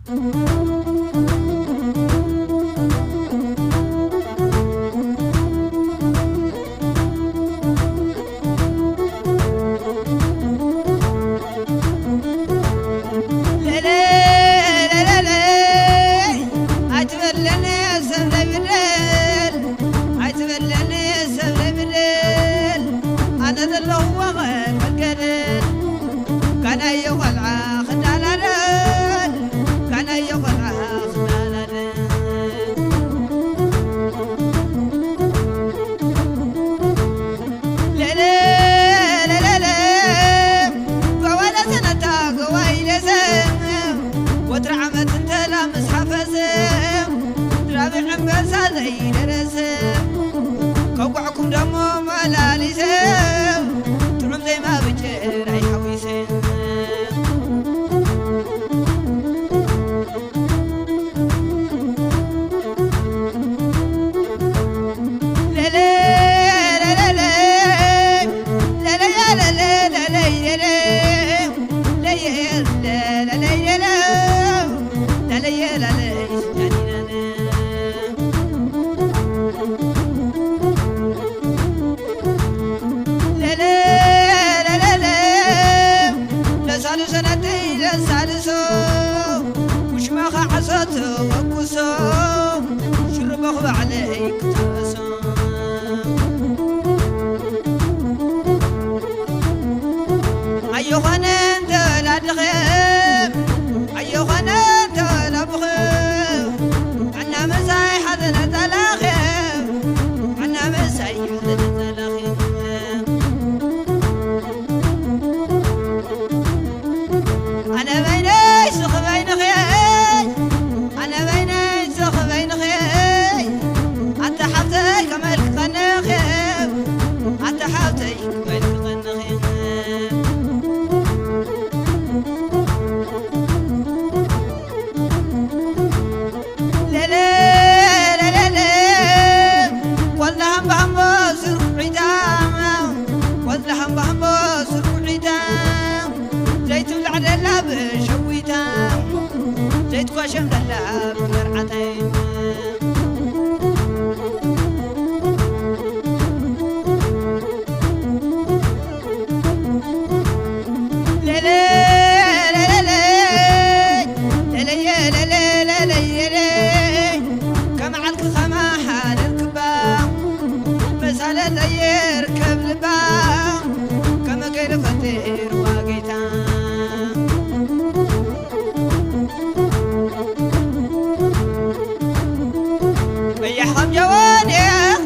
ለለ ለለለ ኣይትበለኒ ሰብ ዘይብደል ኣይትበለኒ ሰብ ዘይብደል ኣነ ዘለኹዎ መገደል ካናዮ ቆልዓ ክዳላደል ካናዮ ቆልዓ ክዳላደል ለለ ለለለ ጎዋ ለሰነታ ጎዋ ኢለሰ ወትሪ ዓመት እንተላ ምስ ሓፈሰ ድራቢ ዕንበሳ ዘይደረሰ ከጓዕኩም ደሞ መላሊሰ ጥዑም ዜማ ብጭራይ ሓዊሰ ለሳልሶ ናተይ ለሳልሶ ውሽማኻ ዓሶ ተወኩሶ ሽርቦኽ ባዕለይ ክተርሶ ኣየኾነን ተወላድኸ ኣየኾነን ተወላብኸ ኣናመሳይ ሓዘነ ጸላኸ ኣናመሳይ ሓዘነ ጸላኸ ኣነ በይነይ ስኺ በይንኺ ኣነ በይነይ ስኺ በይንኺ ኣታ ሓብተይ ከመልክኸንኺ ኣታ ሓብተይ ከመልክኸንኺ ለለ ለለለ ቆላ ሃምባሃምቦ ስርኩዒታ ቆላ ሃምባሃምቦ ስርኩዒታ ዘይትብላዕ ደላ ብሸዊታ ዘይትኳሸም ደላ ብመርዓታይ ለለ ለለለ ለለየ ለለ ለለየ ለለ ከመዓልኪ ከማ ሓለልክባ መሳለ ለየርከብ ልባ ከመ ገይሩ ፈጢርዋ ጌታ ቀያሕ ከም ጀወን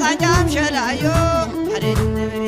ቃንጫ ምሸላዮ ሓደ ነብሪ